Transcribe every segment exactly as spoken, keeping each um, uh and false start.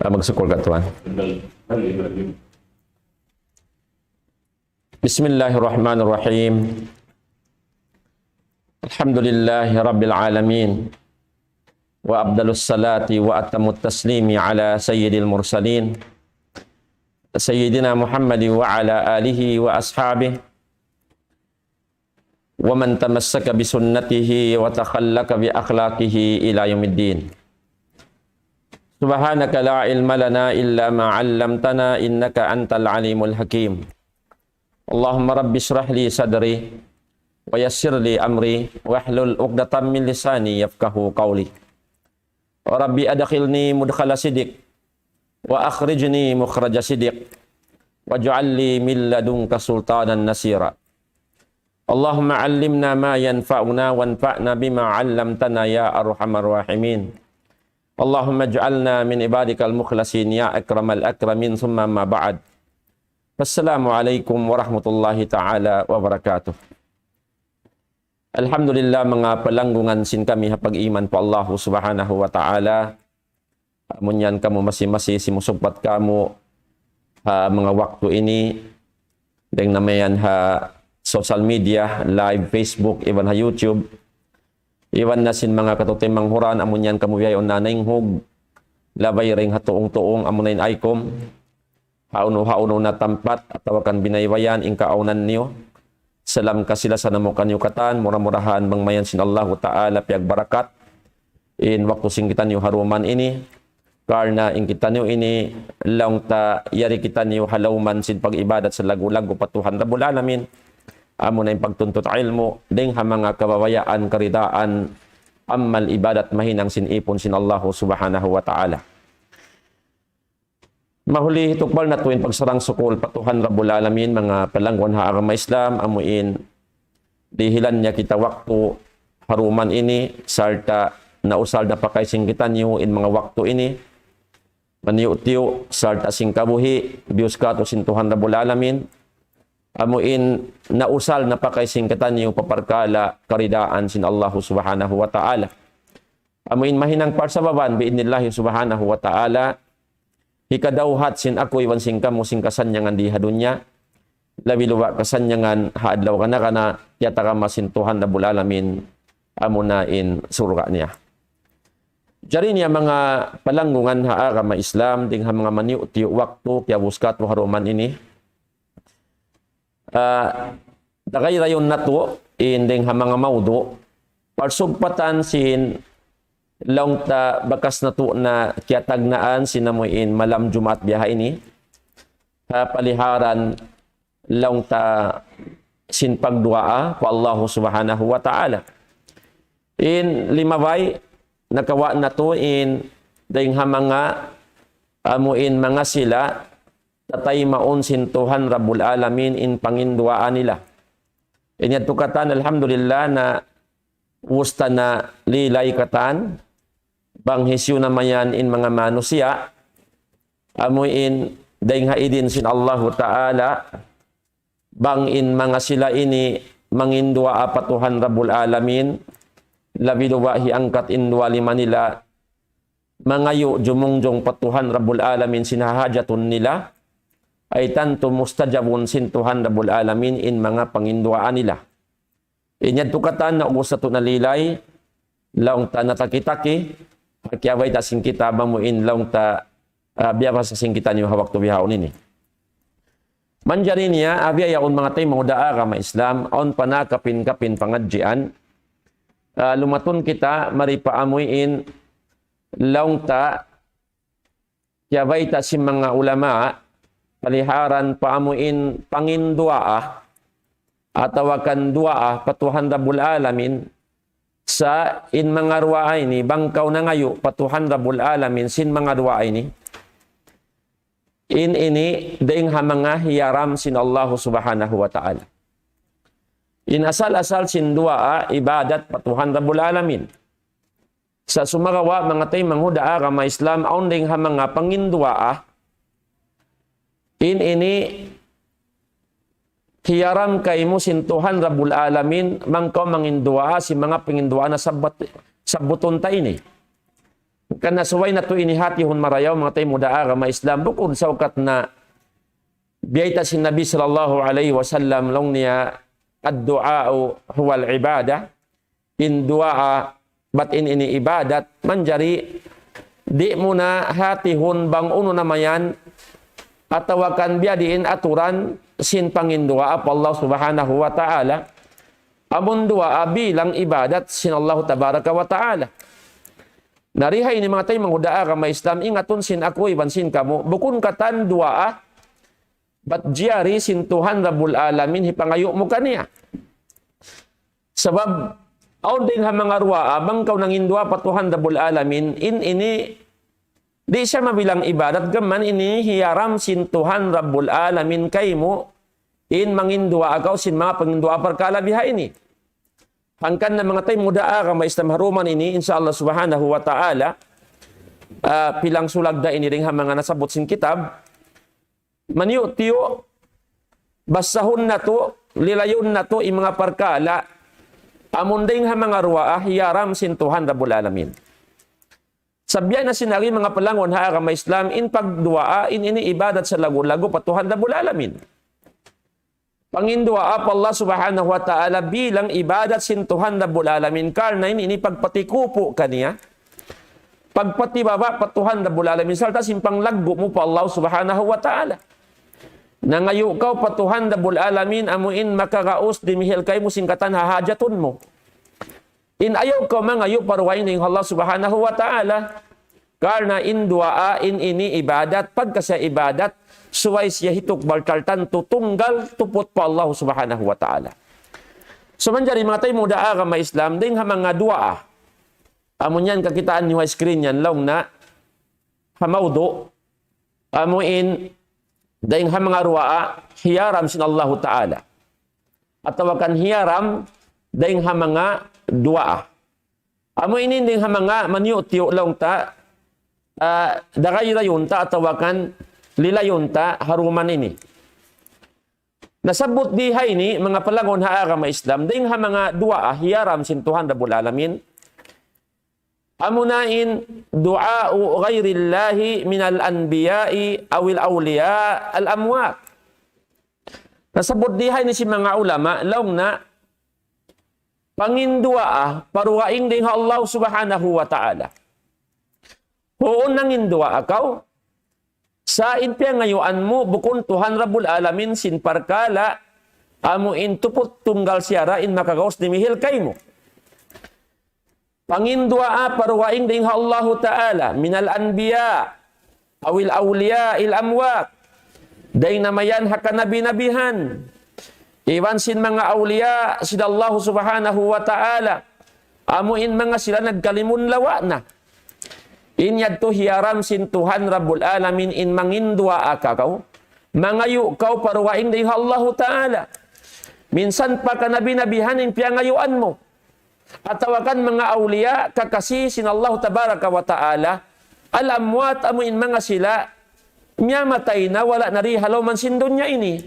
Ah, magsukul ka, tuwan. بسم الله الرحمن الرحيم. الحمد لله رب العالمين. وأفضل الصلاة وأتم التسليم على سيد المرسلين سيدنا محمد وعلى آله وأصحابه ومن تمسك بسنته وتخلق بأخلاقه إلى يوم الدين. سبحانك لا علم لنا إلا ما علمتنا إنك أنت العليم الحكيم. اللهم رب اشرح لي صدري ويسر لي أمري واحلل عقدة من لساني يفقهوا قولي. رب أدخلني مدخل صدق وأخرجني مخرج صدق واجعل لي من لدنك سلطانا نصيرا. اللهم علمنا ما ينفعنا وانفعنا بما علمتنا يا أرحم الراحمين. اللهم اجعلنا من عبادك المخلصين يا أكرم الأكرمين، ثم أما بعد. السلام عليكم ورحمة الله تعالى وبركاته. Alhamdulillah, manga palanggungan sin kami ha pag-iman pa Allah Subhanahu wa Ta'ala. Amun yan kamu masi-masi simusugpat kamu ha manga waktu ini, dayng na mayan ha social media, live Facebook, iban ha YouTube, iban na sin manga kataymanghuran, amun yan kamu bihaun na nainghug, labay dayng ha tuung-tuung, amun na in aykum, hawnu-hawnu na tampat, atawa kan binaybayan, in kaawnan niyu. Salam kasi-lasa namu' kaniyu katan, mura-murahan bang mayan sin Allahu Ta'ala piyagbarakat in waktu sin kitaniyu ha dum ini, karna' in kitaniyu ini, laung ta yari kitaniyu ha lawm sin pag-ibadat salaggu'-laggu' pa Tuhan Rabbul Alamin, amuna in pagtuntut ilmu', dayng ha manga kabayaan, karidaan, amal ibadat mahinang sin ipun sin Allahu Subhanahu wa Ta'ala. Mahuli hitukbal natu' in pagsarang-sukul pa Tuhan Rabbul Alamin, manga palanggungan ha agama Islam, amu in dihilan niya kita waktu ha dum ini, sarta' nausal na pakay sin kitaniyu in manga waktu ini, maniyu'-tiyu', sarta' sin kabuhi', biyus katu' sin Tuhan Rabbul Alamin, amu in nausal na pakay sin kitaniyu pa parkala' karidaan sin Allahu Subhanahu wa Ta'ala. Amu in mahinang parsababan, bi'idhnillahi Subhanahu wa Ta'ala, hikadawhat sin aku iban sin kamu sin kasannyangan di ha dunya, labi-labi kasannyangan ha adlaw kana-kana, tiyatagama sin Tuhan Rabbul Alamin, amuna in surga' niya. Jari niya manga palanggungan ha agama Islam, dayng ha manga maniyu'-tiyu' waktu, kiyabus katu' ha dum ini. Ah, dagay dayn natu', in dayng ha manga mawdu', parsugpatan sin laung ta bakas natu' na kiyatagnaan sin amu in malam Jumaat biya' ha ini, ha paliharan laung ta sin pagduwaa pa Allahu Subhanahu wa Ta'ala. In limabay, nakawa' natu' in dayng ha manga amu in manga sila, tataymaun sin Tuhan Rabbul Alamin in panginduwaa nila. In yadtu katan, alhamdulillah, na ubus ta na lilay katan, bang hisiyu na mayan in manga manusiya', amu in dayng ha idin sin Allahu Ta'ala, bang in manga sila ini manginduwaa pa Tuhan Rabbul Alamin, labi-labi hiyangkat in duwa lima nila, mangayu' jumungjung pa Tuhan Rabbul Alamin sin hahajatun nila, ay tantu mustajabun sin Tuhan Rabbul Alamin in manga panginduwaa nila. In yadtu katan na ubus natu' na lilay, laung ta na taki-taki, ha kiyabayta' sin kita amu in laung ta, ah, biyabasa sin kitaniyu ha waktu bihaun ini. Manjari niya, ah, biya' yaun manga taymanghud ha agama Islam, awn pa na kapin-kapin pangadjian, ah, lumatun kita, mari pa amu in laung ta, kiyabayta' sin manga ulama, paliharan pa amu in panginduwaa, atawa kan duwaa pa Tuhan Rabbul Alamin, sa' in manga duwaa ini, bang kaw nangayu' pa Tuhan Rabbul Alamin, sin manga duwaa ini, in ini, dayng ha manga hiyaram sin Allahu Subhanahu wa Ta'ala. In asal-asal sin duwaa, ibadat pa Tuhan Rabbul Alamin. Sa' sumagawa' manga taymanghud ha agama Islam, awn dayng ha manga panginduwaa, in ini hiyaram kaymu sin Tuhan Rabbul Alamin, bang kaw manginduwaa sin manga panginduwaa na sabbat-, sabbutun ta ini. Karna' subay natu' ini hatihun marayaw, manga taymanghud ha agama Islam, bukun saukat na biyayta' sin Nabi sallallahu alayhi wasallam, laung niya, الدعاء هو العبادة. In duwaa, bat in ini ibadat, manjari di' mu na hatihun bang unu na mayan, atawa kan biyadiin aturan sin panginduwaa pa Allah Subhanahu wa Ta'ala. Amun duwaa bilang ibadat sin Allah Tabaraka wa Ta'ala. Na di ha ini, manga taymanghud ha agama Islam, ingatun sin aku iban sin kamu, bukun katan duwaa, bat jari sin Tuhan Rabbul Alamin hipangayu' mu kaniya. Sabab, awn dayn ha manga duwaa, bang kaw nanginduwaa pa Tuhan Rabbul Alamin, in ini, di' siya mabilang ibadat, gām ini hiyaram sin Tuhan Rabbul Alamin kaymu, in manginduwaa kaw sin manga panginduwaa parkala' biha ini. Hangkan na, manga taymanghud ha agama Islam, ha duman ini, insya Allah Subhanahu wa Ta'ala, ah, pilang sulagda ini dayn ha manga nasabbut sin kitab, maniyu'-tiyu', basahun natu', lilayun natu', in manga parkala', amun dayn ha manga duwaa, hiyaram sin Tuhan Rabbul Alamin. Sabab biya' na sin agi, manga palangun ha agama Islam, in pagduwaa, in ini ibadat salaggu'-laggu' pa Tuhan Rabbul Alamin. Panginduwaa pa Allah Subhanahu wa Ta'ala bilang ibadat sin Tuhan Rabbul Alamin, karna' in ini pagpatikupu' kaniya, pagpatibaba' pa Tuhan Rabbul Alamin, sarta' sin panglaggu' mu pa Allah Subhanahu wa Ta'ala. Nangayu' kaw pa Tuhan Rabbul Alamin, amu in makagaus dimihil kaymu sin katan hahajatun mu. In ayaw kaw mangayu' pa dugaing dayn ha Allah Subhanahu wa Ta'ala. Karna' in duwaa, in ini ibadat, pagka siya ibadat, subay siya hitukbal tartantu tunggal tuput pa Allah Subhanahu wa Ta'ala. So, manjari, manga taymanghud ha agama Islam, dayn ha manga duwaa. Amu yan kakitaan niyu ha screen yan, laung na, ha mawdu', amu in, dayn ha manga duwaa, hiyaram sin Allahu Ta'ala. Atawa kan hiyaram, dayn ha manga duwaa. Amu ini dayn ha manga maniyu'-tiyu' laung ta, ah, dagay-dagayun ta atawa kan lilayun ta ha duman ini. Nasabbut di ha ini, manga palangun ha agama Islam, dayn ha manga duwaa hiyaram sin Tuhan Rabbul Alamin. Amuna in دعاء غير الله من الأنبياء أو الأولياء الأموات. Nasabbut di ha ini sin manga ulama, laung na panginduwaa pa dugaing dayn ha Allah Subhanahu wa Ta'ala. Huun nanginduwaa kaw, sa' in piyangayuan mu bukun Tuhan Rabbul Alamin sin parkala', amu in tuput tunggal siya ra in makagaus dimihil kaymu. Panginduwaa pa dugaing dayn ha Allahu Ta'ala, من الأنبياء أو الأولياء الأموات. Dayn na mayan ha kanabi-nabihan. Iban sin manga awliya, sin Allah Subhanahu wa Ta'ala. Amu in manga sila nagkalimun lawa' na. In yadtu hiyaram sin Tuhan Rabbul Alamin in manginduwaa kaw. Mangayu' kaw pa dugaing dayn ha Allahu Ta'ala. Minsan pa kanabi-nabihan in piyangayuan mu. Atawa kan manga awliya, kakasi sin Allah Tabaraka wa Ta'ala, al-amwat amu in manga sila, miyamatay na wala' na di ha lawm sin dunya ini.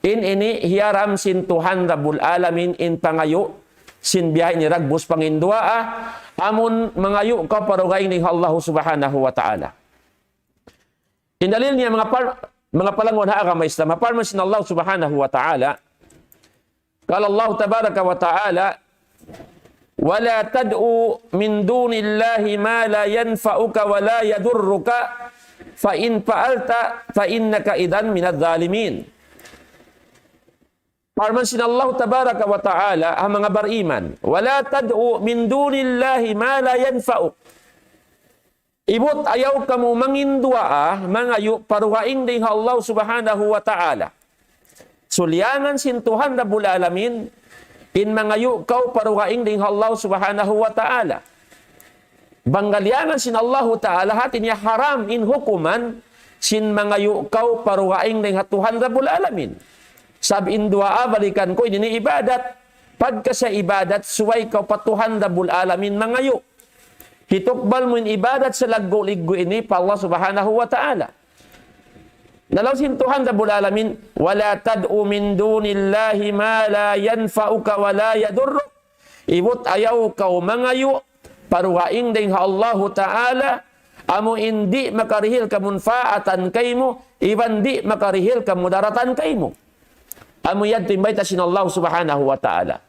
In ini hiyaram sin Tuhan Rabbul Alamin in pangayu', sin biya' ini dagbus panginduwaa, amun mangayu' kaw pa dugaing dayn ha Allah Subhanahu wa Ta'ala. In dalil niya manga par-, manga palangun ha agama Islam, ha parman sin Allah Subhanahu wa Ta'ala, قال الله تبارك وتعالى: ولا تدع من دون الله ما لا ينفعك ولا يضرك، فإن فعلت فإنك إذا من الظالمين. Parman sin Allah Tabaraka wa Ta'ala, ha manga bariman, ولا تدع من دون الله ما لا ينفعك. Ibut ayaw kamu manginduwaa, mangayu' pa dugaing dayn ha Allah Subhanahu wa Ta'ala. Suliyangan sin Tuhan Rabbul Alamin, in mangayu' kaw pa dugaing dayn ha Allah Subhanahu wa Ta'ala. Bang galiyangan sin Allahu Ta'ala, hati niya haram in hukuman sin mangayu' kaw pa dugaing dayn ha Tuhan Rabbul Alamin. Sabab in duwaa balikan ku ini ibadat. Pagka siya ibadat, subay kaw pa Tuhan Rabbul Alamin mangayu'. Hitukbal mu in ibadat salaggu'-laggu' ini pa Allah Subhanahu wa Ta'ala. Na laung sin Tuhan Rabbul Alamin, ولا تدع من دون الله ما لا ينفعك ولا يضرك. Ibut ayaw kaw mangayu' pa dugaing dayn ha Allahu Ta'ala, amu in di' makarihil kamunpaatan kaymu, iban di' makarihil kamudaratan kaymu. Amu yadtu in bayta' sin Allah Subhanahu wa Ta'ala.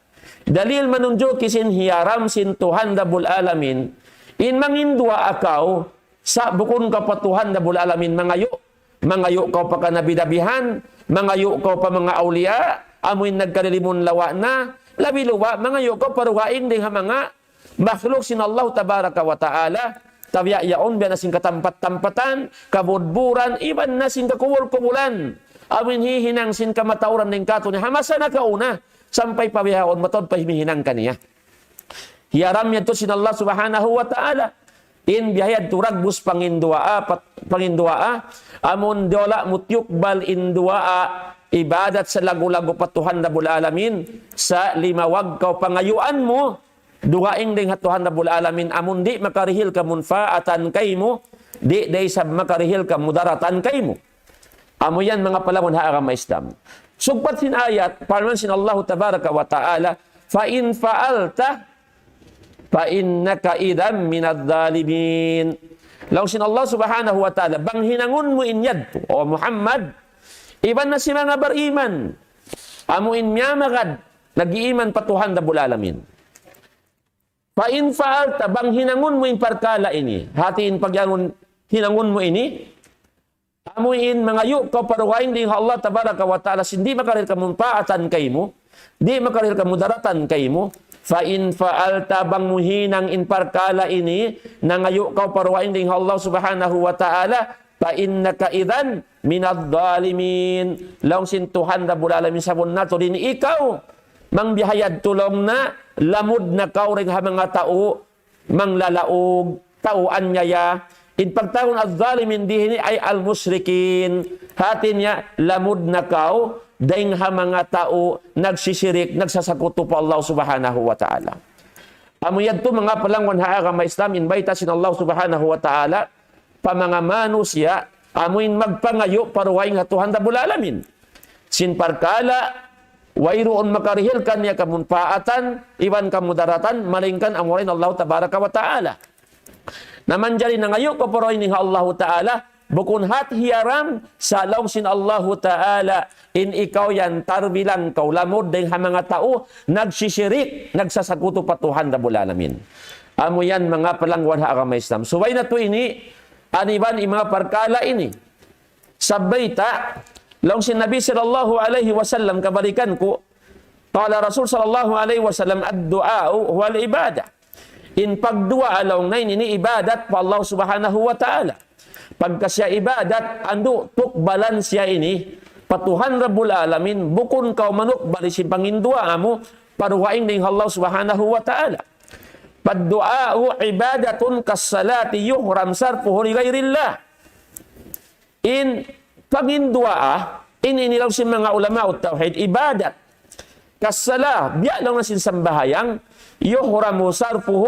Dalil manunjuki sin hiyaram sin Tuhan Rabbul Alamin, in manginduwaa kaw, sa' bukun kaw pa Tuhan Rabbul Alamin mangayu', mangayu' kaw pa kanabi-nabihan, mangayu' kaw pa manga awliya, amu in nagkalilimun lawa' na, labi-labi mangayu' kaw pa dugaing dayn ha manga makhluk sin Allah Tabaraka wa Ta'ala, tabiya' yaun biya' na sin katampat-tampatan, kabudburan, iban na sin kakubul-kubulan. Amu in hihinang sin kamatauran dayn kātu' ha masa nakauna, sampay pa bihaun mataud pa himihinang kaniya. Hiyaram yadtu sin Allah Subhanahu wa Ta'ala. In biya' yadtu dagbus panginduwaa, pat-, panginduwaa, amun di' wala' mu tiyukbal in duwaa, ibadat sa lagu-lagu pa Tuhan Rabbul Alamin, sa' limawag kaw pangayuan mu, dugaing dayn ha Tuhan Rabbul Alamin, amun di' makarihil kamunpaatan kaymu, di' da isab makarihil kamudaratan kaymu. Amu yan manga palangun ha agama Islam. Sugpat sin ayat, parman sin Allahu Tabaraka wa Ta'ala, فَإِنْ فَعَلْتَ فَإِنَّكَ إِذًا مِنَ الظَّالِمِينَ. Laung sin Allah Subhanahu wa Ta'ala, bang hinangun mu in yadtu, O Muhammad, iban na sin manga bariman, amu in miyamagad, nag-iiman pa Tuhan Rabbul Alamin. فَإِنْ فَعَلْتَ, bang hinangun mu in parkala' ini, hati in pagyangun hinangun mu ini, amu in mangayu' kaw pa dugaing dayn ha Allah Tabaraka wa Ta'ala, sin di' makarihil kamunpaatan kaymu, di' makarihil kamudaratan kaymu, فَإِنْ فَعَلْتَ, bang mu hinang in parkala' ini, nangayu' kaw pa dugaing dayn ha Allah Subhanahu wa Ta'ala, فَإِنَّكَ إِذًا مِنَ الظَّالِمِينَ. Laung sin Tuhan Rabbul Alamin, sabunnal tuud in ikaw, bang biya' ha yadtu laung na, lamud na kaw dayn ha manga tau, manglalaug, tau anyaya. In pagtawagun الظَّالِمِينَ dihini ay المُشْرِكِينَ. Hati niya, lamud na kaw, dayn ha manga tau, nagsisirik, nagsasakutu pa Allah Subhanahu wa Ta'ala. Amu yadtu manga palangun ha agama Islam, in bayta' sin Allah Subhanahu wa Ta'ala, pa manga manusiya', amu in magpangayu' pa dugaing ha Tuhan Rabbul Alamin. Sin parkala', wayruun makarihil kaniya kamunpaatan, iban kamudaratan, malaingkan amura in Allah Tabaraka wa Ta'ala. Na manjari nangayu' kaw pa dugaing ha Allahu Ta'ala, bukun hat hiyaram, sa' laung sin Allahu Ta'ala, in ikaw yan tarbilang kaw lamud dayn ha manga tau, nagsisirik, nagsasakutu pa Tuhan Rabbul Alamin. Amu yan manga palangun ha agama Islam. Subay natu' ini, aniban in manga parkala' ini. Sabab bayta', laung sin Nabi sallallahu alayhi wasallam kabalikan ku, قال رسول صلى الله عليه وسلم: الدعاء هو العبادة. In pagduwaa laung niya ini ibadat pa Allah Subhanahu wa Ta'ala. Pagka siya ibadat, andu' tukbalan siya ini, pa Tuhan Rabbul Alamin, bukun kaw manukbal sin panginduwaa mu, pa dugaing dayn ha Allah Subhanahu wa Ta'ala. فالدعاء عبادة كالصلاة يحرم صرفه لغير الله. In panginduwaa, in ini laung sin manga ulama tawhid, ibadat. كالصلاة, biya' laung na sin sambahayang, يحرم صرفه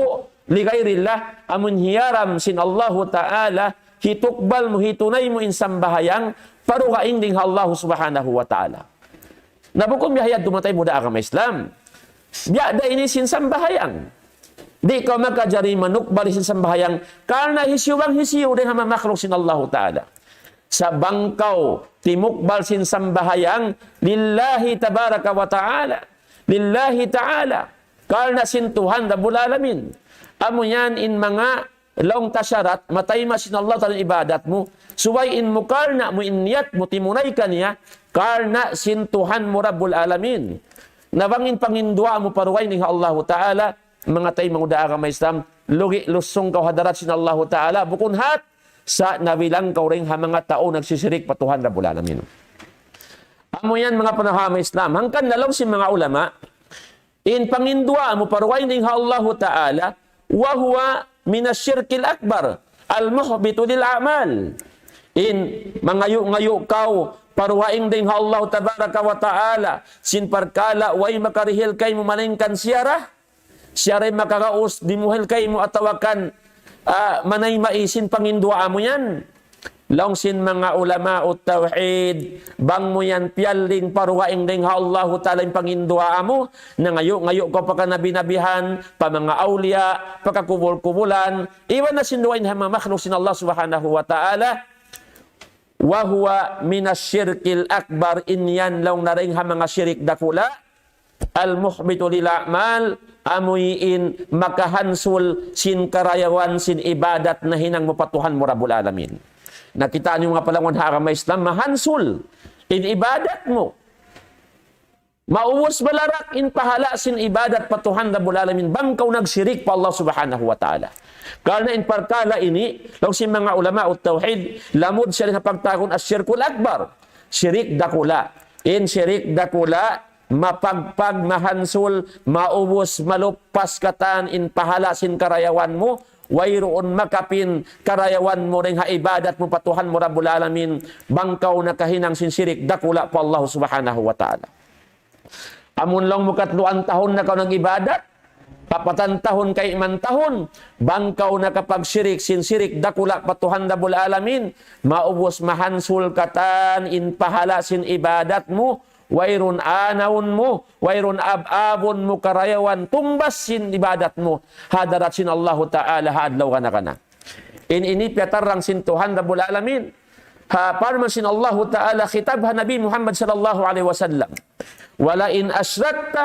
لغير الله, amun hiyaram sin Allahu Ta'ala, hitukbal mu, hitunay mu in sambahayang, pa dugaing dayn ha Allahu Subhanahu wa Ta'ala. Na bukun biya' ha yadtu mataud mu da agama Islam. Biya' da ini sin sambahayang. Di' kaw makajari manukbal sin sambahayang. Karna' hisiyu bang hisiyu dayn ha manga makhluk sin Allahu Ta'ala. Sa' bang kaw timukbal sin sambahayang لله تبارك وتعالى. لله تعالى. Karna' sin Tuhan Rabbul Alamin. Amu yan in manga laung ta sarat, matayma' sin Allah Ta'ala in ibadat mu. Subay in mu karna' mu in niyat mu timunay kaniya, karna' sin Tuhan mu Rabbul Alamin. Na bang in panginduwaa mu pa dugaing dayn ha Allahu Ta'ala, manga taymanghud ha agama Islam, lugi' lusung kaw ha hadarat sin Allahu Ta'ala, bukun hat, sa' nabilang kaw dayn ha manga tau nagsisirik pa Tuhan Rabbul Alamin. Amu yan manga palangun ha agama Islam. Hangkan na laung sin manga ulama, in panginduwaa mu pa dugaing dayn ha Allahu Ta'ala, وهو من الشرك الأكبر المحبط للأعمال. In mangayu'-ngayu' kaw pa dugaing dayn ha Allah Tabaraka wa Ta'ala, sin parkala' way makarihil kaymu malaingkan siya ra, siya ra in makagaus dimuhil kaymu atawa kan, ah, manayma' sin panginduwaa mu yan. Laung sin manga ulama'ut tawhid, bang mu yan piyalling pa dugaing dayn ha Allahu Ta'ala in panginduwaa mu, nangayu'-ngayu' kaw pa kanabi-nabihan, pa manga awliya, pa kakubul-kubulan, iban na sin dugaing ha manga makhluk sin Allah Subhanahu wa Ta'ala, وهو من الشرك الأكبر, in yan laung niya dayn ha manga shirik dakula', المحبط للأعمال, amuin makahansul sin karayawan sin ibadat nahinang mu pa Tuhan mu Rabbul Alamin. Na kita' niyu manga palanguwan ha agama Islam, mahansul in ibadat mu. Maubus malarak in pahala' sin ibadat pa Tuhan Rabbul Alamin, bang kaw nagshirik pa Allah Subhanahu wa Ta'ala. Karna' in parkala' ini, laung sin manga ulama'ut tawhid, lamud siya dayn ha pagtawagun الشرك الأكبر. Shirik dakula'. In shirik dakula', mapagpag, mahansul, maubus, maluppas katan in pahala' sin karayawan mu, wayruun makapin karayawan mu dayn ha ibadat mu pa Tuhan mu Rabbul Alamin, bang kaw nakahinang sin shirik dakula' pa Allah Subhanahu wa Ta'ala. Amun laung mu katluan tahun na kaw nag-ibadat, kapatan tahun, kayman tahun, bang kaw nakapagshirik sin shirik dakula' pa Tuhan Rabbul Alamin, maubus mahansul katan in pahala' sin ibadat mu, wayruun anawun mu, wayruun ab-abun mu karayawan tungbas sin ibadat mu, ha hadarat sin Allahu Ta'ala ha adlaw kana-kana. In ini piyatarrang sin Tuhan Rabbul Alamin. Ha parman sin Allahu Ta'ala khitab ha Nabi Muhammad sallallahu alayhi wasallam. وَلَئِنْ أَشْرَكْتَ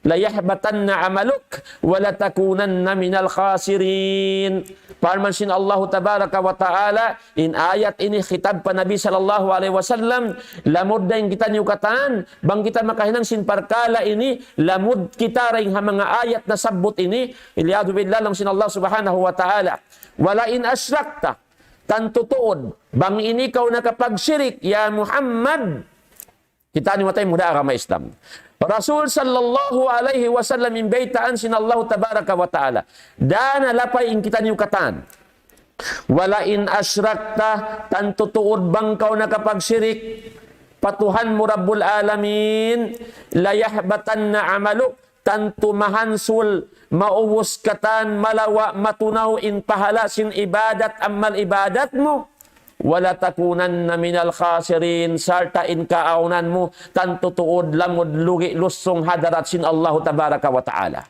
لَيَحْبَطَنَّ عَمَلُكَ وَلَتَكُونَنَّ مِنَ الْخَاسِرِينَ. Parman sin Allahu Tabaraka wa Ta'ala, in ayat ini khitab pa Nabi sallallahu alayhi wasallam, lamud dayn kitaniyu katan, bang kita makahinang sin parkala' ini, lamud kita dayn ha manga ayat nasabbut ini, والعياذ بالله, laung sin Allah Subhanahu wa Ta'ala. وَلَئِنْ أَشْرَكْتَ, tantu tuud, bang in ikaw nakapagshirik, ya Muhammad. Kita' niyu mataud ha agama Islam. Rasul sallallahu alayhi wasallam in baytaan sin Allah Tabaraka wa Ta'ala. Dayn ha lapay in kitaniyu katan. وَلَئِنْ أَشْرَكْتَ, tantu tuud bang kaw nakapagshirik pa Tuhan mu Rabbul Alamin, لَيَحْبَطَنَّ عَمَلُكَ, tantu mahansul, maubus katan, malawa', matunaw in pahala' sin ibadat, amal ibadat mu. وَلَتَكُونَنَّ مِنَ الْخَاسِرِينَ, sarta' in kaawnan mu, tantu tuud lamud lugi' lusung ha hadarat sin Allahu Tabaraka wa Ta'ala.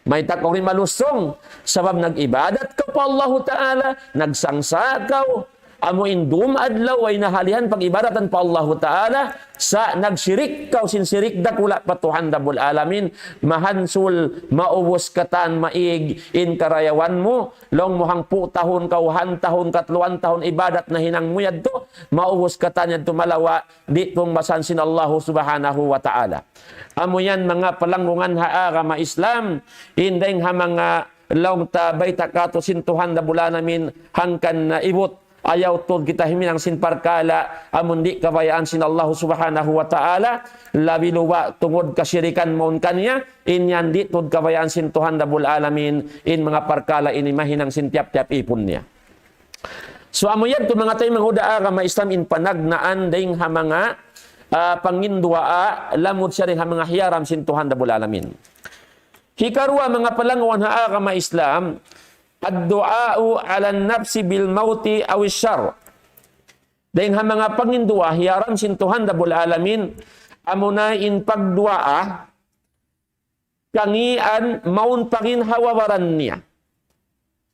Mayta' kaw di' malusung, sabab nag-ibadat kaw pa Allahu Ta'ala, nagsangsa' kaw, amu in dum adlaw way nahalihan pag-ibadatan pa Allahu Ta'ala, sa' nagshirik kaw sin shirik dakula' pa Tuhan Rabbul Alamin, mahansul, maubus katan, maig, in karayawan mu, laung mu hangpu' tahun, kawhaan tahun, katluan tahun ibadat nahinang mu yadtu, maubus katan yadtu malawa', di' tungbasan sin Allahu Subhanahu wa Ta'ala. Amu yan manga palanggungan ha agama Islam, in dayng ha manga laung ta bayta' kātu' sin Tuhan Rabbul Alamin, hangkan na ibut, ayaw tuud kita himinang sin parkala', amun di' kabayaan sin Allahu Subhanahu wa Ta'ala, labi luba' tungud kashirikan mawn kaniya, in yan di' tuud kabayaan sin Tuhan Rabbul Alamin, in manga parkala' ini mahinang sin tiyap-tiyap ipun niya. So, amu yadtu manga taymanghud ha agama Islam in panagnaan dayng ha manga, ah, panginduwaa, lamud siya dayng ha manga hiyaram sin Tuhan Rabbul Alamin. Hikaruwa manga palangguan ha agama Islam, الدعاء على النفس بالموت أو الشر. Dayng ha manga panginduwaa hiyaram sin Tuhan Rabbul Alamin, amuna in pagduwaa, kangīan mawn paginhawa-baran niya.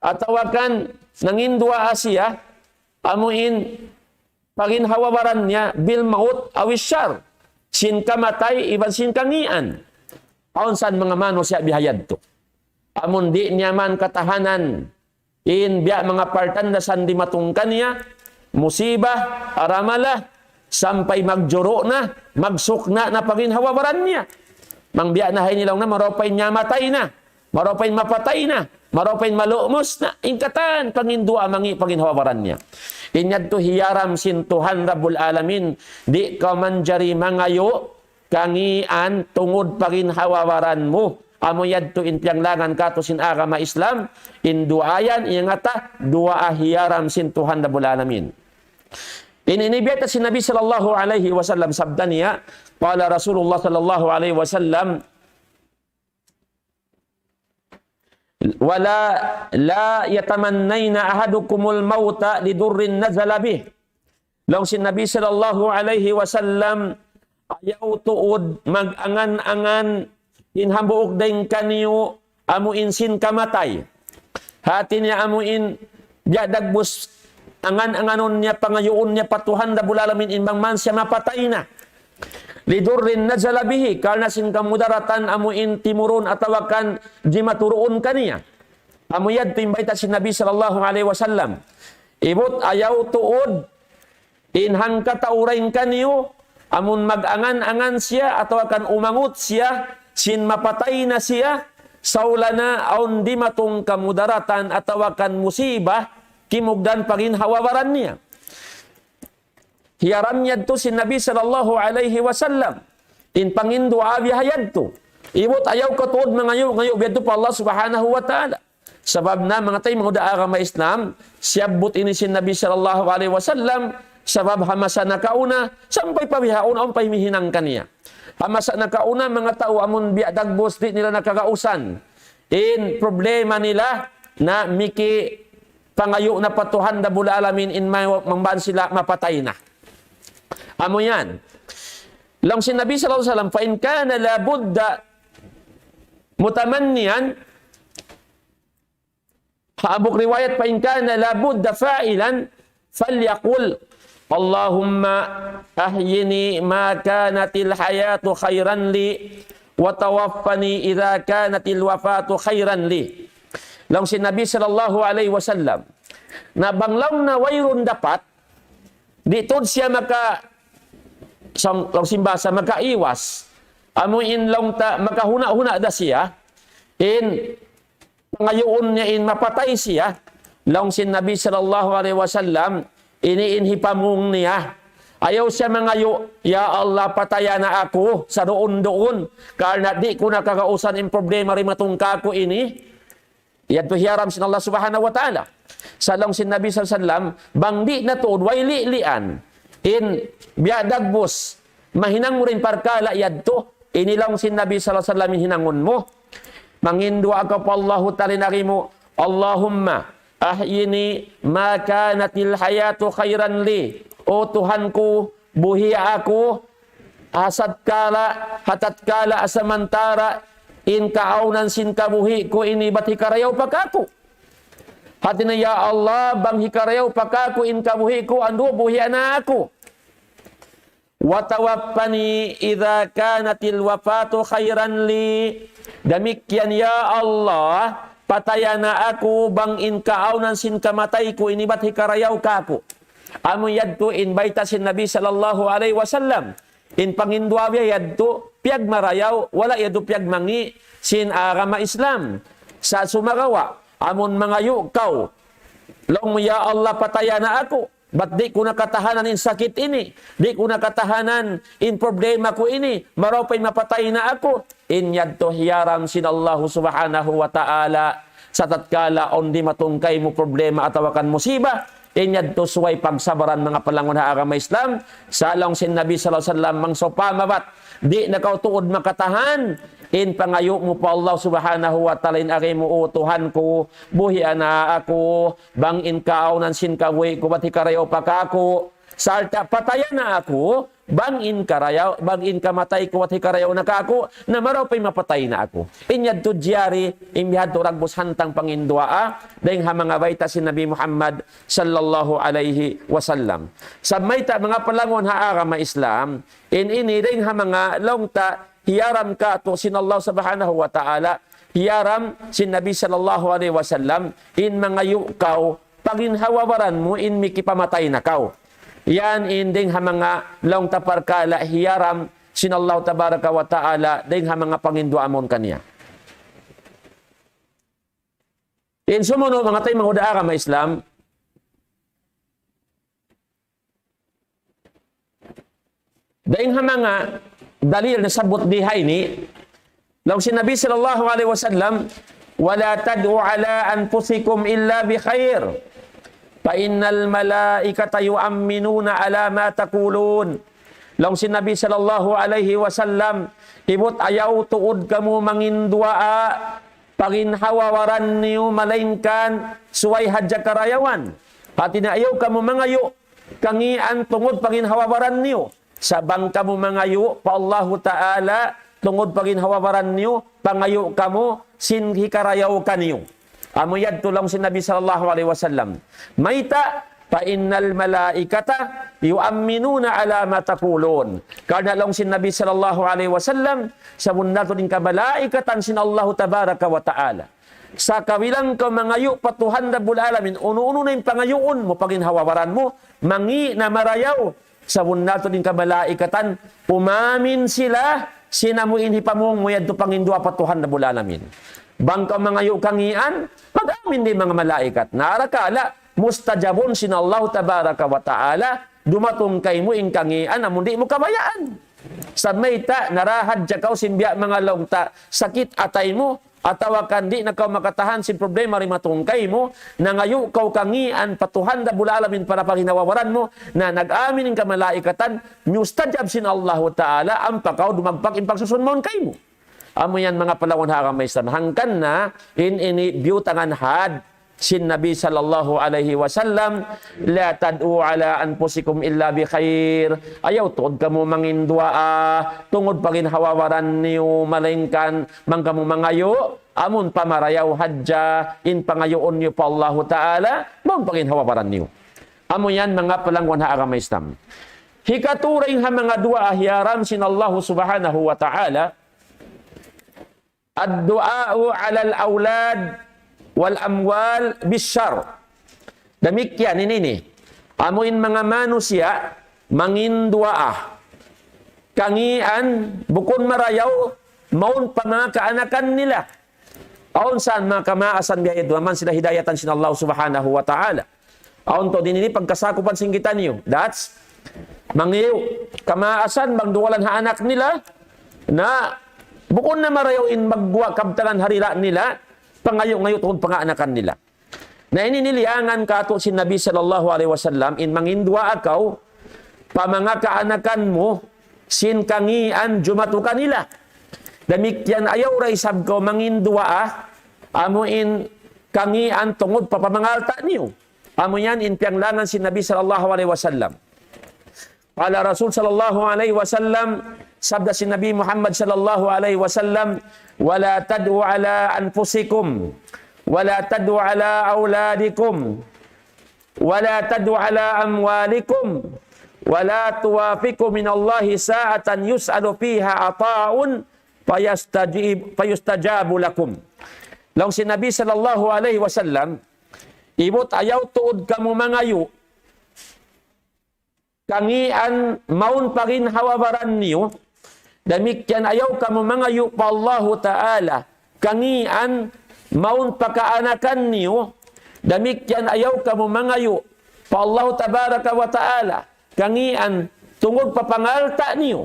Atawa kan nanginduwaa siya, amu in paginhawa-baran niya بالموت أو الشر. Sin kamatay iban sin kangīan. Awn san manga manusiya' bihayadtu. Amun di' niya man katahanan, in biya' manga partandasan dimatung kaniya, musiba, aramala, sampay magjuru' na, magsukna' na paginhawa-baran niya. Bang biya' na ha ini laung na, marayaw pa in niya matay na, marayaw pa in mapatay na, marayaw pa in malumus na, in katan, panginduwaa mangi' paginhawa-baran niya. In yadtu hiyaram sin Tuhan Rabbul Alamin, di' kaw manjari mangayu', kangīan tungud paginhawa-baran mu. Amu yadtu in piyanglangan kātu' sin agama Islam, in duwaa yan, iyangata, duwaa hiyaram sin Tuhan Rabbul Alamin. In ini biyayta' sin Nabi sallallahu alayhi wasallam sabda niya, قال رسول الله صلى الله عليه وسلم, ولا، لا يتمنين أحدكم الموت لضر نزل به. Laung sin Nabi sallallahu alayhi wasallam, ayaw tuud mag-angan-angan in hambuuk dayn kaniyu amu in sin kamatay. Hati niya amu in biya' dagbus angan-anganun niya, pangayuun niya pa Tuhan Rabbul Alamin in bang man siya mapatay na. لضر نزل به, karna' sin kamudaratan amu in timurun atawa kan jimaturuun kaniya. Amu yadtu in bayta' sin Nabi sallallahu alayhi wasallam. Ibut ayaw tuud in hangkatau dayn kaniyu, amun mag-angan-angan siya atawa kan umangut siya, sin mapatay na siya, saula na awn dimatung kamudaratan atawa kan musibah, kimugdan pa ginhawa-baran niya. Hiyaram yadtu sin Nabi sallallahu alayhi wasallam. In panginduwaa biya' ha yadtu. Ibut ayaw kaw tuud mangayu'-ngayu' biya' yadtu pa Allah Subhanahu wa Ta'ala. Sabab na manga taymanghud ha agama Islam, siyabbut ini sin Nabi sallallahu alayhi wasallam, sabab ha masa nakauna, sampay pa bihaun awn pa himihinang kaniya. Ha masa nakauna, manga tau amun biya' dagbus di' nila nakagausan in problema nila, na miki pangayu' na pa Tuhan Rabbul Alamin in may, mangban sila mapatay na. Amu yan. Laung sin Nabi sallallahu alayhi wasallam, فإن كان لا بد متمنيا, ha hambuuk riwayat, فإن كان لا بد فاعلا فليقل اللهم أحيني ما كانت الحياة خيرا لي وتوفني إذا كانت الوفاة خيرا لي. Laung sin Nabi sallallahu alayhi wasallam, na bang laung na wayruun dapat, di' tuud siya maka, sang, laung sin bahasa, makaiwas. Amu in laung ta, makahuna'-huna' da siya, in pangayuun niya in mapatay siya. Laung sin Nabi sallallahu alayhi wasallam, ini in hipamung niya. Ayaw siya mangayu', "Ya Allah, pataya na aku sa duun-duun, karna' di' ku na kagausan in problema dimatung kāku' ini." Yadtu hiyaram sin Allah Subhanahu wa Ta'ala. Sa' laung sin Nabi sallallahu alayhi wasallam, bang di' na tuud, way li'lian in biya' dagbus mahinang mu in parkala' yadtu, ini laung sin Nabi sallallahu alayhi wasallam in hinangun mu. Manginduwaa kaw pa Allahu Ta'ala in agi mu, اللهم أحيني ما كانت الحياة خيرا لي. O Tuhan ku, buhia aku, ha tatkala, ha tatkala samantara' in kaawnan sin kabuhi' ku ini bat hikarayaw pa kāku'. Hati niya, "Ya Allah, bang hikarayaw pa kāku' in kabuhi' ku, andu' buhia na aku. وتوفني إذا كانت الوفاة خيرا لي." Damikkiyan, "Ya Allah, pataya na aku bang in kaawnan sin kamatay ku ini bat hikarayaw kāku'." Amu yadtu in bayta' sin Nabi sallallahu alayhi wasallam. In panginduwaa biya' yadtu, piyagmarayaw, wala' yadtu piyagmangi' sin agama Islam. Sa' sumagawa', amun mangayu' kaw, laung mu, "Ya Allah, pataya na aku. Bat di' ku na katahanan in sakit ini. Di' ku na katahanan in problema ku ini. Marayaw pa in mapatay na aku." In yadtu hiyaram sin Allahu Subhanahu wa Ta'ala. Sa' tatkala awn dimatung kaymu problema atawa kan musiba, in yadtu subay pagsabaran, manga palangga' ha agama Islam. Sa' laung sin Nabi sallallahu alayhi wasallam, bang sawpama bat di' na kaw tuud makatahan, in pangayu' mu pa Allah Subhanahu wa Ta'ala in agi mu, "O Tuhan ku, buhia na aku, bang in kaawnan sin kabuhi' ku bat hikarayaw pa kāku', sarta' pataya na aku, bang in karayaw, bang in kamatay ku bat hikarayaw na kāku', na marayaw pa in mapatay na aku." In yadtu jari, in bihadtu dagbus hantang panginduwaa, dayng ha manga bayta' sin Nabi Muhammad sallallahu alayhi wasallam. Sa' mayta', manga palangga' ha agama Islam, in ini dayng ha manga laung ta hiyaram kātu' sin Allah Subhanahu wa Ta'ala, hiyaram sin Nabi sallallahu alayhi wasallam, in mangayu' kaw, pa ginhawa-baran mu in mikipamatay na kaw. Yan in dayng ha manga laung ta parkala' hiyaram sin Allah Tabaraka wa Ta'ala, dayng ha manga panginduwaa mawn kaniya. In sumunu', manga taymanghud ha agama Islam, dayng ha manga dalil nasabbut di ha ini, laung sin Nabi sallallahu alayhi wasallam, "ولا تدعوا على أنفسكم إلا بخير، فإن الملائكة يؤمنون على ما تقولون." Laung sin Nabi sallallahu alayhi wasallam, "Ibut ayaw tuud kamu manginduwaa pa ginhawa-baran niyu malaingkan subay hadja karayawan." Hati niya ayaw kamu mangayu' kangian tungud pa ginhawa-baran niyu. Sa' bang kamu mangayu' pa Allahu Ta'ala tungud pa ginhawa-baran niyu, pangayu' kamu sin hikarayaw kaniyu. Amu yadtu laung sin Nabi sallallahu alayhi wasallam. Mayta', فإن الملائكة يؤمنون على ما تقولون. Karna' laung sin Nabi sallallahu alayhi wasallam, sabunnal tuud in kamalaikatan sin Allahu tabaraka wa ta'ala. Sakabilang kaw mangayu' pa Tuhan Rabbul Alamin, unu-unu na in pangayuun mu, pa ginhawa-baran mu, mangi' na marayaw, sabunnal tuud in kamalaikatan, umamin sila, sin amu in hipamung mu yadtu panginduwaa pa Tuhan Rabbul Alamin. Bang kaw mangayu' kangian, mag-amin da in manga malaikat. Na arakala', mustajabun sin Allahu tabaraka wa ta'ala, dumatung kaymu in kangian, amun di' mu kabayaan. Sa' mayta', naraha hadja kaw sin biya' manga laung ta, sakit atay mu, atawa kan di' na kaw makatahan sin problema dimatung kaymu, nangayu' kaw kangian pa Tuhan Rabbul Alamin para pa ginhawa-baran mu, na nag-amin in kamalaikatan, mustajab sin Allahu Ta'ala, ampa kaw dumagpak in pagsusun mawn kaymu. Amu yan manga palangga' ha agama Islam. Hangkan na, in ini biyutangan had, sin Nabi sallallahu alayhi wasallam, لا تدعوا على أنفسكم إلا بخير. Ayaw tuud kamu manginduwaa, tungud pa ginhawa-baran niyu, malaingkan, bang kamu mangayu', amun pa marayaw hadja, in pangayuun niyu pa Allahu Ta'ala, mawn pa ginhawa-baran niyu. Amu yan manga palangga' ha agama Islam. Hikatu dayn ha manga duwaa hiyaram sin Allahu Subhanahu wa Ta'ala, الدعاء على الأولاد والأموال بالشر. Damikkiyan ini, ini. Amu in manga manusiya', manginduwaa. Kangian, bukun marayaw, mawn pa manga kaanakan nila. Awn sa manga kamaasan biya' yadtu, amu in sila hidayatan sin Allah Subhanahu wa Ta'ala. Awn tuud ini pagkasakupan sin kitaniyu. That's, mangayu' kamaasan bang duwalan ha anak nila, na bukun na marayaw in magguwa' kabtangan ha dila' nila, pangayu'-ngayu' tungud pa manga anakan nila. Na ini liyangan katu' sin Nabi sallallahu alayhi wasallam, in manginduwaa kaw, pa manga kaanakan mu, sin kangian jumatu kanila. Damikkiyan ayaw da isab kaw manginduwaa, amu in kangian tungud pa pamanga alta' niyu. Amu yan in piyanglangan sin Nabi sallallahu alayhi wasallam. قال رسول صلى الله عليه وسلم, sabda sin Nabi Muhammad sallallahu alayhi wasallam, ولا تدعوا على أنفسكم ولا تدعوا على أولادكم ولا تدعوا على أموالكم ولا توافقوا من الله ساعة يسأل فيها عطاء فيستجيب، فيستجاب لكم. Laung sin Nabi sallallahu alayhi wasallam, ibut ayaw tuud kamu mangayu' kangian mawn pa ginhawa-baran niyu, damikkiyan ayaw kamu mangayu' pa Allahu Ta'ala kangian mawn pa kaanakan niyu, damikkiyan ayaw kamu mangayu' pa Allahu Tabaraka wa Ta'ala kangian tungud pa pangalta' niyu.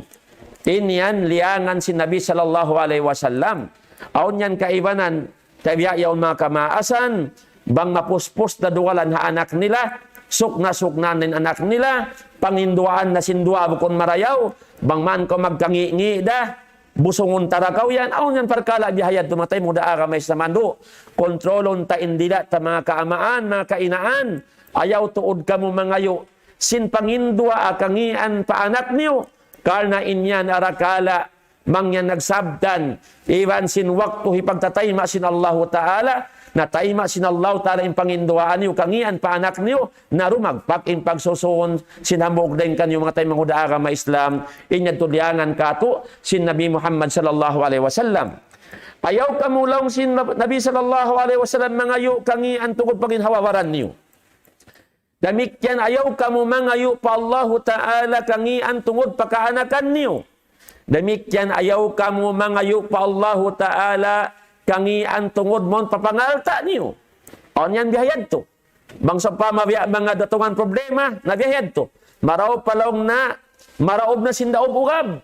Ini yan liyangan sin Nabi sallallahu alayhi wasallam. Awn yan kaibanan, tabiya' yaun manga kamaasan, bang mapuspus na duwalan ha anak nila, sukna'-suknaan in anak nila, panginduwaan na sin duwaa bukun marayaw, bang man kaw magkangi'-ngi' da, busungun ta da kaw yan, awn yan parkala' biya' ha yadtu manga taymanghud ha agama Islam andu', kontrolun ta in dila' ta manga kaamaan, manga kainaan, ayaw tuud kamu mangayu' sin panginduwaa kangian pa anak niyu, karna' in yan arakala' bang yan nagsabtan, iban sin waktu hipagtatayma' sin Allahu Ta'ala, natayma' sin Allahu Ta'ala in panginduwaa niyu kangian pa anak niyu, na dumagpak in pagsusun sin hambuuk dayn kaniyu manga taymanghud ha agama Islam, in yadtu liyangan katu' sin Nabi Muhammad sallallahu alayhi wasallam. Ayaw kamu laung sin Nab-, Nabi sallallahu alayhi wasallam mangayu' kangian tungud pa ginhawa-baran niyu. Damikkiyan ayaw kamu mangayu' pa Allahu Ta'ala kangian tungud pa kaanakan niyu. Damikkiyan ayaw kamu mangayu' pa Allahu Ta'ala kangian tungud mawn pa pangalta' niyu. Awn yan biya' ha yadtu. Bang sawpama biya' manga datungan problema, na biya' ha yadtu. Marayaw pa laung na, marayaw na sin daug ugab.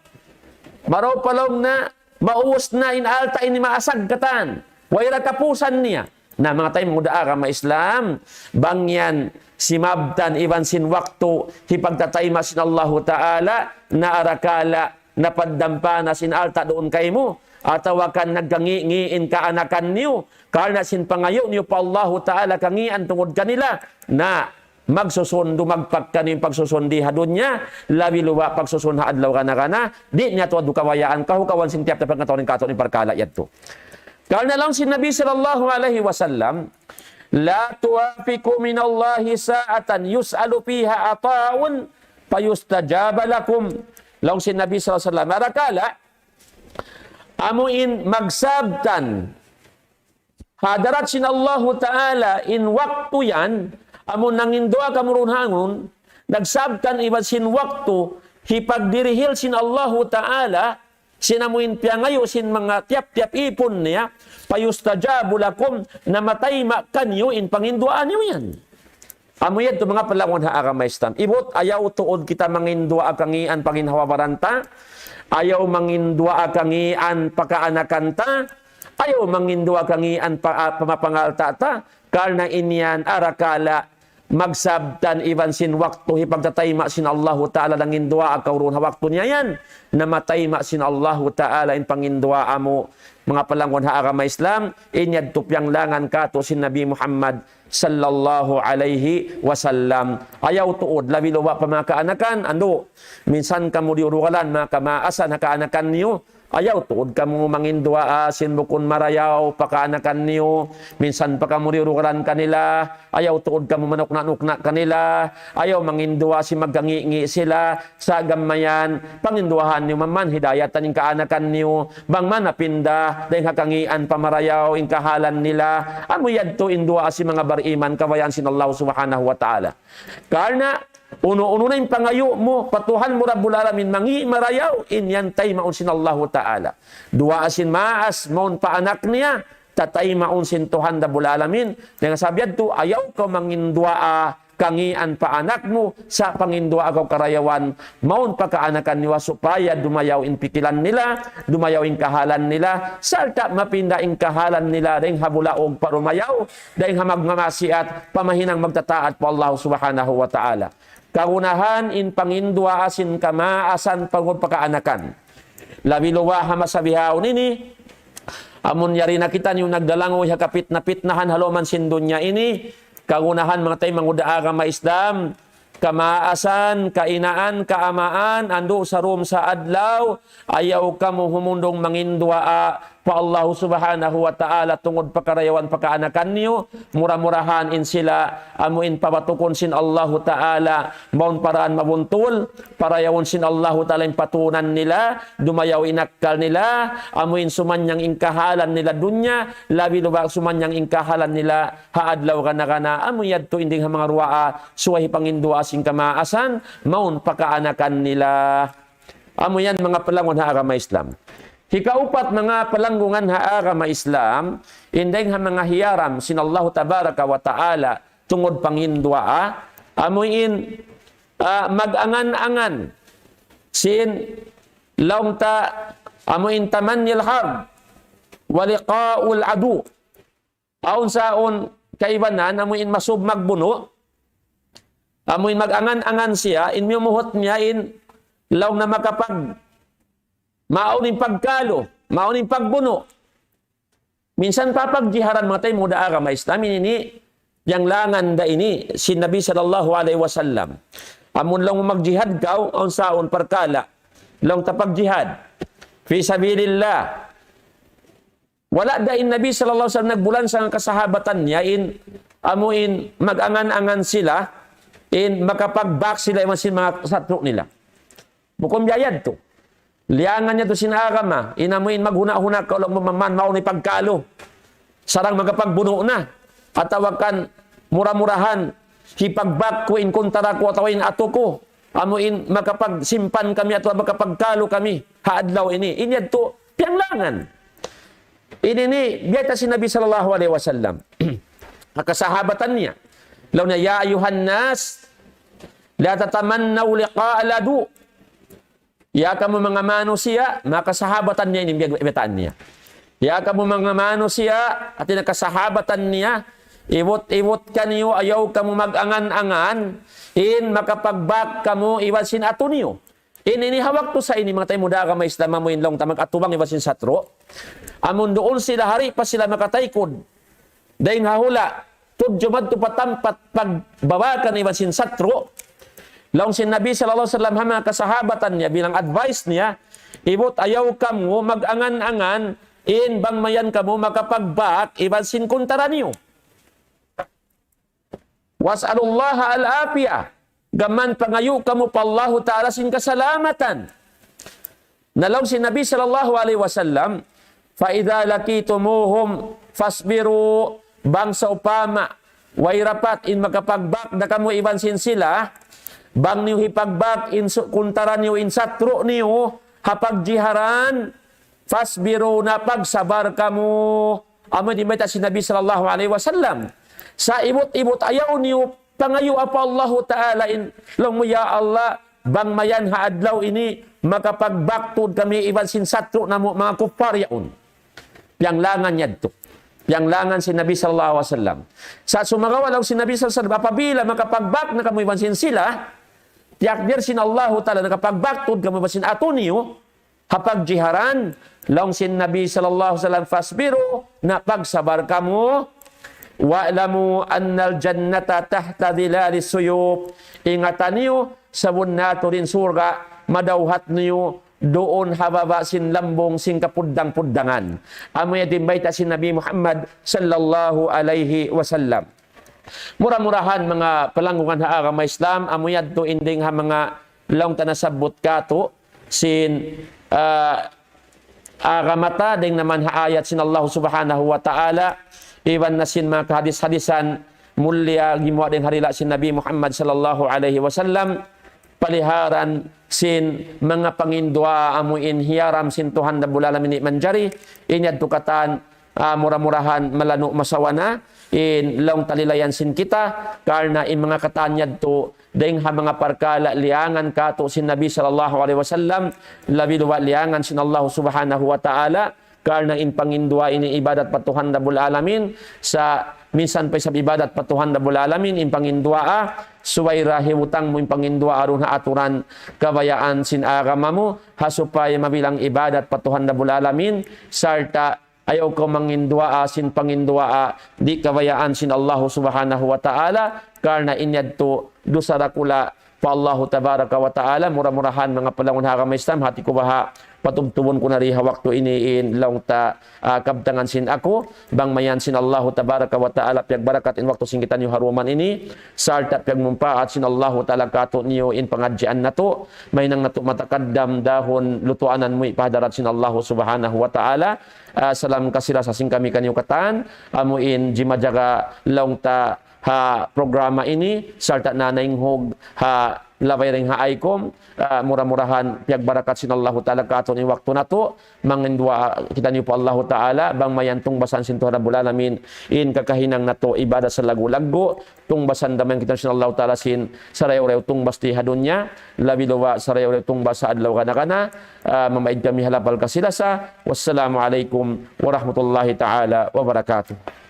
Marayaw pa laung na, maubus na in alta' ini maasag katan. Way ra kapusan niya. Na manga taymanghud ha agama Islam, bang yan simabtan iban sin waktu hipagtatayma' sin Allahu Ta'ala, na arakala' napaddampa na sin alta' duun kaymu, atawa kan nagkangi'-ngi' in kaanakan niyu, karna' sin pangayu' niyu pa Allahu Ta'ala kangian tungud kanila, na magsusun, dumagpak kaniyu in pagsusun di ha dunya, labi luba' pagsusun ha adlaw gana-gana, di' niya tuud kabayaan, kahugawan sin tiyap-tiyap pagkatauhan katu' in parkala' yadtu. Karna' laung sin Nabi sallallahu alayhi wasallam, لا تأخروا من الله ساعة يسأل فيها عطاء فيستجاب لكم. Laung sin Nabi sallallahu alayhi wasallam, arakala', amu in magsabtan, hadarat sin Allahu Ta'ala in waktu yan, amu nanginduwaa kamu duun hangun, nagsabtan iban sin waktu, hipagdirihil sin Allahu Ta'ala, sin amu in piyangayu' sin manga tiyap-tiyap ipun niya, فيستجاب لكم, na matayma' kaniyu in panginduwaa niyu yan. Amu yadtu manga palangwan ha agama Islam. Ibut, ayaw tuud kita manginduwaa kangīan pa ginhawa baran ta. Ayaw manginduwaa kangīan pa kaanakan ta. Ayaw manginduwaa kangīan pa, ah, pa manga pangalta' ta. Karna' in yan arakala' magsabtan iban sin waktu hipagtatayma' sin Allahu Ta'ala nanginduwaa kaw duun ha waktu niya yan. Na matayma' sin Allahu Ta'ala in panginduwaa mu. Manga palangwan ha agama Islam, in yadtu piyanglangan katu' sin Nabi Muhammad sallallahu alayhi wasallam. Ayaw tuud, labi luba' pa manga kaanakan, andu', minsan kamu diyurugalan, manga kamaasan ha kaanakan niyu. Ayaw tuud kamu manginduwaa sin bukun marayaw pa kaanakan niyu. Minsan pa kamu diyurugalan kanila. Ayaw tuud kamu manukna'-nukna' kanila. Ayaw manginduwaa sin magkangi'-ngi' sila. Sa' gam mayan, panginduwahan niyu mayan hidayatan in kaanakan niyu, bang mana pinda, dayng ha kangīan pa marayaw in kahalan nila, amu yadtu in duwaa sin manga bariman kabayaan sin Allah Subhanahu wa Ta'ala. Karna', unu-unu na in pangayu' mu, pa Tuhan mu Rabbul Alamin, mangi' marayaw, in yan taymaun sin Allahu Ta'ala. Duwaa sin maas, mawn pa anak niya, tataymaun sin Tuhan Rabbul Alamin. Dayng ha sabab yadtu, ayaw kaw manginduwaa kangīan pa anak mu, sa' panginduwaa kaw karayawan, mawn pa kaanakan niyu supaya dumayaw in pikilan nila, dumayaw in kahalan nila, sarta' mapinda in kahalan nila, dayng ha bulaug pa dumayaw, dayng ha magmamasiat, pa mahinang magtataat pa Allah Subhanahu wa Ta'ala. Kagunahan in panginduwaa sin kamaasan pagud pa kaanakan. Labi luba' ha masa bihaun ini, amun yari na kitaniyu nagdalanguy ha kapitna-pitnahan ha lawm sin dunya ini, kagunahan manga taymanghud ha agama Islam, kamaasan, kainaan, kaamaan, andu' sarum sa adlaw, ayaw kamu humundung manginduwaa pa Allah Subhanahu wa Ta'ala tungud pa karayawan pa kaanakan niyu, mura-murahan in sila amu in pabatukun sin Allahu Ta'ala, mawn pa daan mabuntul, parayawun sin Allahu Ta'ala in patunan nila, dumayaw in akkal nila, amu in sumanyang in kahalan nila dunya, labi luba' sumanyang in kahalan nila ha adlaw gana-gana, amu yadtu in dayng ha manga duwaa, subay panginduwaa sin kamaasan, mawn pa kaanakan nila. Amu yan manga palangwan ha agama Islam. Hikaupat manga palanggungan ha agama Islam, in dayng ha manga hiyaram sin Allahu Tabaraka wa Ta'ala, tungud panginduwaa, amu in, ah, mag-angan-angan sin laung ta, amu in tamannil harb, wa liqa'ul adu. Awn sa awn kaibanan, amu in masub magbunu', amu in mag-angan-angan siya, in miyumuhut niya in laung na makapag, mawn in pagkalu, mawn in pagbunu'. Minsan papagjiharan manga taymanghud ha agama Islam ini, ini, piyanglangan da ini sin Nabi sallallahu alayhi wasallam. Amun laung magjihad kaw, awn sa awn parkala', laung ta pagjihad fi sabilillah. Wala' da in Nabi sallallahu alayhi wasallam nagbulansang ha kasahabatan niya in, amu in mag-angan-angan sila, in makapagbak sila iban sin manga satru' nila. Bukun biya' yadtu. Liyangan niya tu sin agama, in amu in maghuna'-huna' kaw laung mu mayan mawn in pagkalu. Sarang makapagbunu' na. Atawa kan mura-murahan, hipagbak ku in kuntara ku atawa in atu ku. Amu in makapagsimpan kami atawa makapagkalu kami ha adlaw ini. In yadtu, piyanglangan. Ini ini, biyayta' sin Nabi sallallahu alayhi wasallam. Ha kasahabatan niya. Laung niya, يا أيها الناس لا تتمنوا لقاء العدو. Ya kamu manga manusiya', manga kasahabatan niya ini, biya', biyaytaan niya. Ya kamu manga manusiya', hati niya kasahabatan niya, ibut-ibut kaniyu, ayaw kamu mag-angan-angan, in makapagbak kamu iban sin atu niyu. Ini, ini ha waktu sa ini, manga taymanghud ha agama Islam, amu in laung ta mag-atubang iban sin satru'. Amun duun sila, hari pa sila makataykud. Dayng ha hula', tudju madtu pa tampat pagbabakan iban sin satru'. Laung sin Nabi sallallahu alayhi wasallam ha manga kasahabatan niya bilang advice niya, ibut ayaw kamu mag-angan-angan in bang mayan kamu makapagbak iban sin kuntara niyu. واسألوا الله العافية. Gām pangayu' kamu pa Allahu Ta'ala sin kasalamatan. Na laung sin Nabi sallallahu alayhi wasallam, فإذا لقيتموهم فاصبروا. Bang sawpama way dapat in makapagbak da kamu iban sin sila, bang niyu hipagbak in su-, kuntara niyu, in satru' niyu, ha pagjiharan, فاصبروا, na pagsabar kamu. Amu in bayta' sin Nabi sallallahu alayhi wasallam. Sa' ibut-ibut ayaw niyu pangayu' pa Allahu Ta'ala in, laung mu, "Ya Allah, bang mayan ha adlaw ini, makapagbak tuud kami iban sin satru' namu' manga kuffar yaun." Piyanglangan yadtu. Piyanglangan sin Nabi sallallahu alayhi wasallam. Sa' sumagawa' laung sin Nabi sallallahu alayhi wasallam, apabila makapagbak na kamu iban sin sila, tiyakdir sin Allahu Ta'ala nakapagbak tuud kamu iban sin atu niyu, ha pagjiharan, laung sin Nabi sallallahu alayhi wasallam, فاصبروا, na pagsabar kamu. واعلموا أن الجنة تحت ظلال السيوف. Ingatan niyu, sabunnal tuud in surga', madawhat niyu duun ha baba' sin lambung sin kapuddang-puddangan. Amu yan in bayta' sin Nabi Muhammad sallallahu alayhi wasallam. Mura-murahan manga palanggungan ha agama Islam, amu yadtu in dayng ha manga laung ta nasabbut katu', sin, ah, agama ta, dayng naman ha ayat sin Allah Subhanahu wa Ta'ala, iban na sin manga kahadis-hadisan mulia gimuwa' dayng ha dila' sin Nabi Muhammad sallallahu alayhi wasallam, paliharan sin manga panginduwaa amu in hiyaram sin Tuhan Rabbul Alamin di' manjari, in yadtu katan, ah, mura-murahan malanu' masawa na, in laung ta lilayan sin kita, karna' in manga katan yadtu, dayng ha manga parkala' liyangan katu' sin Nabi sallallahu alayhi wasallam, labi luba' liyangan sin Allah Subhanahu wa Ta'ala, karna' in panginduwaa ini ibadat pa Tuhan Rabbul Alamin, sa' minsan pa isab ibadat pa Tuhan Rabbul Alamin, in panginduwaa, subay da hibutang mu in panginduwaa duun ha aturan kabayaan sin agama mu, ha supaya mabilang ibadat pa Tuhan Rabbul Alamin, sarta' ayaw kaw manginduwaa sin panginduwaa di' kabayaan sin Allah Subhanahu wa Ta'ala, karna' in yadtu dusa dakula' pa Allahu Tabaraka wa Ta'ala. Mura-murahan manga palanggungan ha agama Islam, hati ku baha' patubtubun ku na di ha waktu ini in laung ta, ah, kabtangan sin aku, bang mayan sin Allahu Tabaraka wa Ta'ala piyagbarakat in waktu sin kitaniyu ha duman ini, sarta' piyagmumpaat sin Allahu Ta'ala katu' niyu in pangadjian natu', mahinang natu' matakaddam dahun lutuanan mu pa hadarat sin Allahu Subhanahu wa Ta'ala. Ah, salam kasi-lasa sin kami kaniyu katan, amu in jimajaga laung ta ha programa ini, sarta' na nainghug ha labay dayng ha ICOM, ah, mura-murahan piyagbarakat sin Allahu Ta'ala katu' in waktu natu', manginduwaa kitaniyu pa Allahu Ta'ala, bang mayan tungbasan sin Tuhan Rabbul Alamin, in kakahinang natu' ibadat salaggu'-laggu', tungbasan da mayan kitaniyu sin Allahu Ta'ala sin sarayaw-rayaw tungbas di ha dunya, labi luba' sarayaw-rayaw tungbas ha adlaw gana-gana, ah, mamaid kami ha lapal kasi-lasa. Wassalamu alaykum warahmatullahi ta'ala wabarakatuh.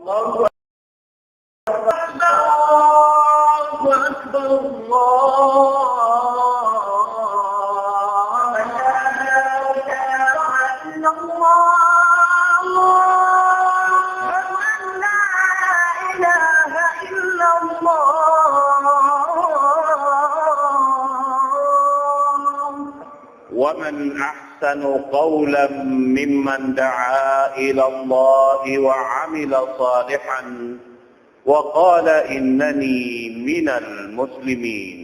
الله أكبر، الله أكبر، الله أكبر. لا إله إلا الله. أشهد أن لا إله إلا الله. ومن أحسن قولا ممن دعا إلى الله وعمل صالحا وقال إنني من المسلمين.